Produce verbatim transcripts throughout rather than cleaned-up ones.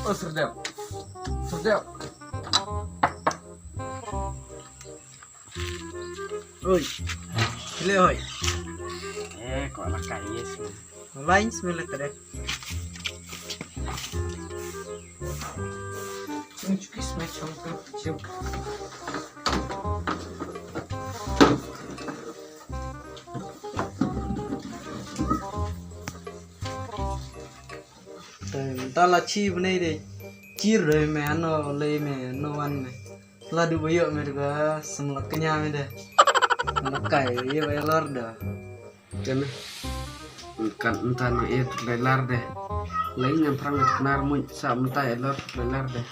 Oh, serdep. Serdep. Oi. Kile oi. Eh, kok la kai yes. Lain semela tadi. Chum chukis me chum chum. Te mynta la chi bnai de. Chir de me ano lei me ano wan me. La du ba ïoh me de ba sem la kñia me de. La kai ye ba lor de. Te me. Kan mynta na e tu lai lar de. Lai ngam prang knar muñ sa mynta e lor tu lai lar de.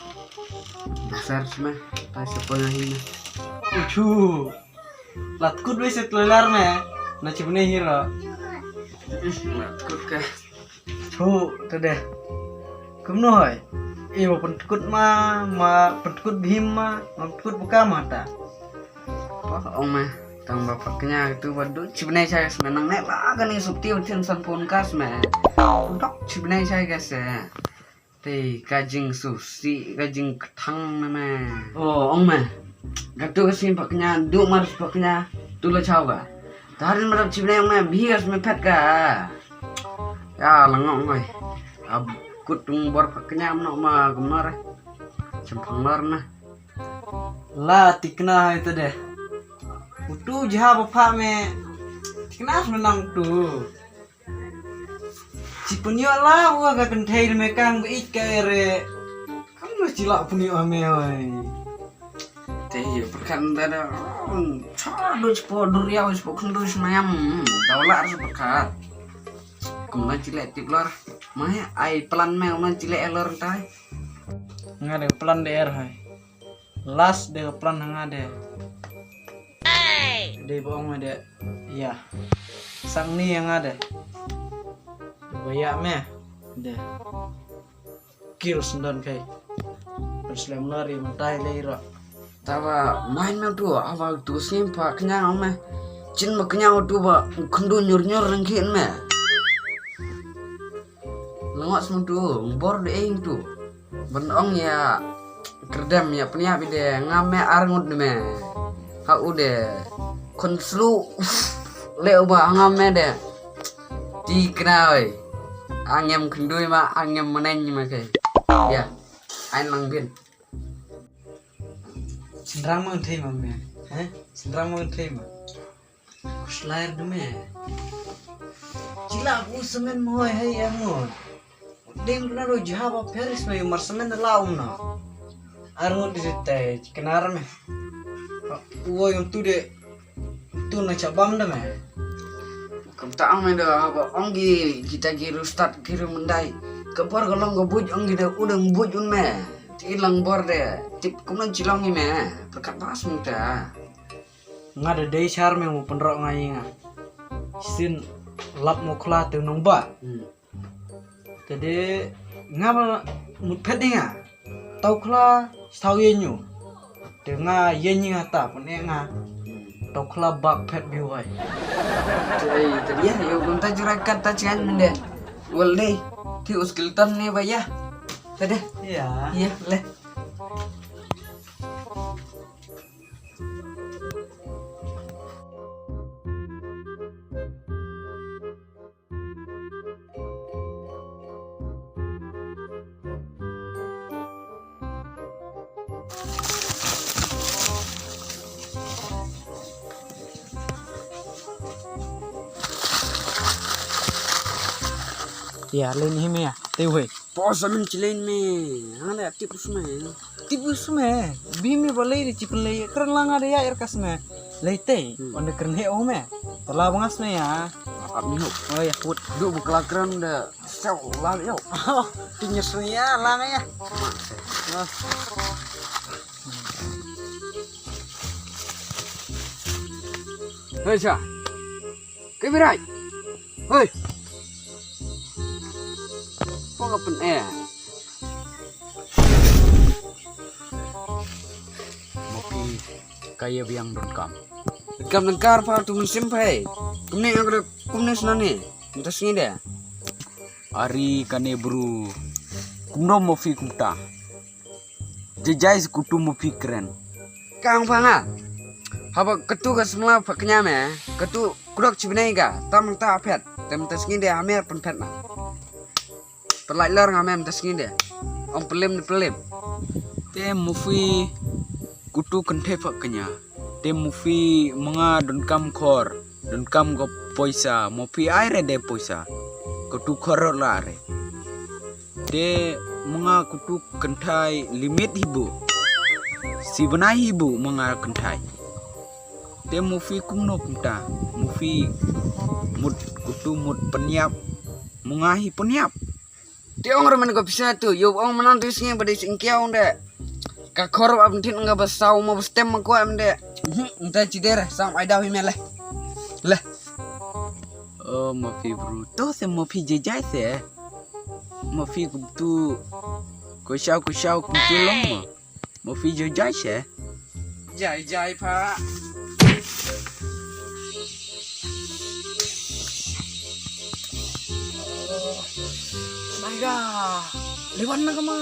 Besar sma tai sa panga hin me. Uchu. Latkut wei se tloilar me. Na chibne hiro. Latkut ka. Chu, tade. Kumno hoi? Iwa pentkut ma, ma pentkut bhim ma, ma pentkut buka ma ta. Wah, ong me. Tang ba paknya tu ba du chibne chai sma nang ne la gani supti utin san pon kas me. Dok chibne chai ka se. Te ka jing susi ka jing ktang na me. Oh, ong me. Ka tu ka sin paknya, du mar paknya, tu la chau ka. Tarin marap chibne ong me, bias me pet ka. Ya, la ngong oi. Ab kut tung bor paknya mno ma kumar. Chempang lar na. La tikna hai tu deh. Utu jha ba pha me. Tikna menang tu. Chi pynïoh la wa ka kynthei me kang ba ich ka ere. Kam na chi la pynïoh ha me hoi. Te ïa pyrkhat da da. Cha du chi po dur ïa chi po khyndu chi mayam. Daw la ar chi pyrkhat. Kum na chi le tip lor. Mai ai plan me kum na chi le lor tai. Nga de plan de er hoi. Last de plan nga de. De bong de. Ya. Sang ni nga de. Ba ya me. De. Kill sendon kai. Perslem lari mentai le ira. Taba main me tu aba tu sim pa kenyang me. Chin ma kenyang tu ba kendu nyur nyur rengkin me. Lengok semua tu, bor de ing tu. Ban ong ïa kerdem ïa pynïap ide ngam me arngut de me. Ha u de. Khun slu. Le uba ngam me de. Ti kena oi. Angem kendui ma angem meneng ma ke. Ya. Ain lang bin. Sendrang ma thei ma me. He? Sendrang ma thei ma. Kuslair de me. Chila ku semen mo hai hai angot. Dem kena ro jha ba peris me mar semen la um na. Arngut di te kenar me. Uo yung tu de tu na chabam de me. Kam ta ang me de haba ong gi kita gi rustat gi ru mendai. Ke bor ga long ga buj ong gi de udang buj un me. Ti lang bor de tip kum nang chilong gi me. Perkat bas me ta. Nga da dei char me mo pynrok nga ïa nga. Sin lap mo khla te nong ba. Hmm. Te de nga ba mut phet ïa nga. Tau khla tau ïa ñu. Te nga ïa ñi nga ta pun e nga. Tau khla bak phet bi wai. Te ai te dia yo gun ta jura kat ta chian mende. Wal dei. Ti uskil tan ne ba ya. Te de. Ya. Ya le. Ya, len hi me ya. Te wei. Pos amin chilen me. Hana tip usme. Tip usme. Bi me balei de chipin lei. Kren langa de ya er kasme. Lei te. Hmm. Onde kren he o me. Tala bangas me ya. Ap ni ho. Oh ya kut. Du bukla kren de. Sau la yo. Oh, tinya suya langa ya. Oh. Hei cha. Ke birai. Hei. Pok apen eh. Mopi kaya biang donkam. Kam nangkar pa tu musim pa hei. Kumne ang kumne sunane. Minta sini deh. Ari kane bru. Kumno mo phi kumta? Jai jai sa kutu mo phi kren. Kang pha nga. Haba katu ka samla pha kñia me. Katu kudok chibnei ka. Tam ta phet. Tem ta sngi de hamer pynphet na. Pynlait lor nga mem ta sngi de. Ong pelim de pelim. Te mo phi kutu kynthei pha kñia. Te mo phi manga donkam khor. Donkam ko poisa. Mo phi ai re de poisa. Kutu khor la re. Te manga kutu kynthai limit hibu. Sibnai hibu manga kynthai. Te mo phi kumno kumta. Mo phi mut kutu mut pynïap. Manga hi pynïap. Te ong remen ko pisa tu. Yo ong manan tu sngi badi singkiau de. Ka khor ab ntin nga ba saw mo ba stem ma ko am de. Mhm, nta chider sam ai daw hi me le. Le. Oh, mo phi bru. To se mo phi jai jai se. Mo phi kumtu. Ko shaw ko shaw kumtu long mo. Mo phi jai jai se. Jai jai pha. Maiga. Lewan na kama.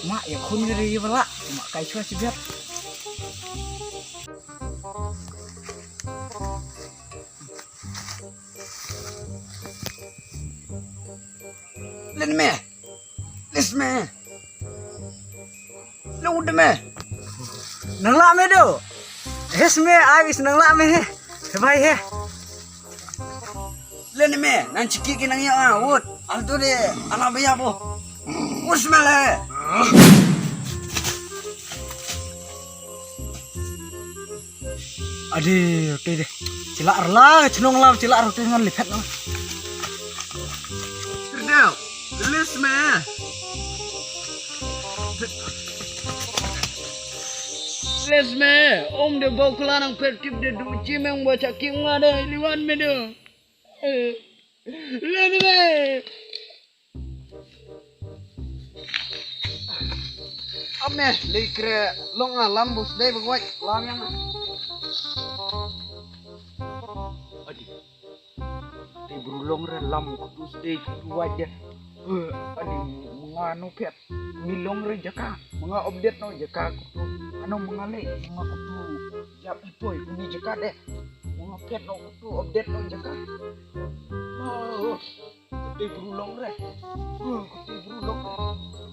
Ma ya khun gari bala. Ma kai chua chibiat. Len me. Lis me. Lud me. Nang la me do. Hes me, ai wis nang la me he. He bhai he. Len me, nang chiki ki nang ya wut. Al tu de, ala baya bo. Us me le. Ade, oke deh. Chila arla, chnong la, chila arla ngan lipet no. Sirdeo, release me. Release me. Om de bokla nang pertip de du chimeng bacha kim nga de liwan me de. Release me. Ame, lei kre long a lam bus dei bagwai lam yang. Adi. Te bru long re lam kutu dei kutu wai de. Adi, manga no pet. Mi long re jaka. Manga update no jaka kutu. Ano manga lei, manga kutu. Jap ipoi kuni jaka de. Manga pet no kutu update no jaka. Oh. Kutei bru long re. Kutei bru long re.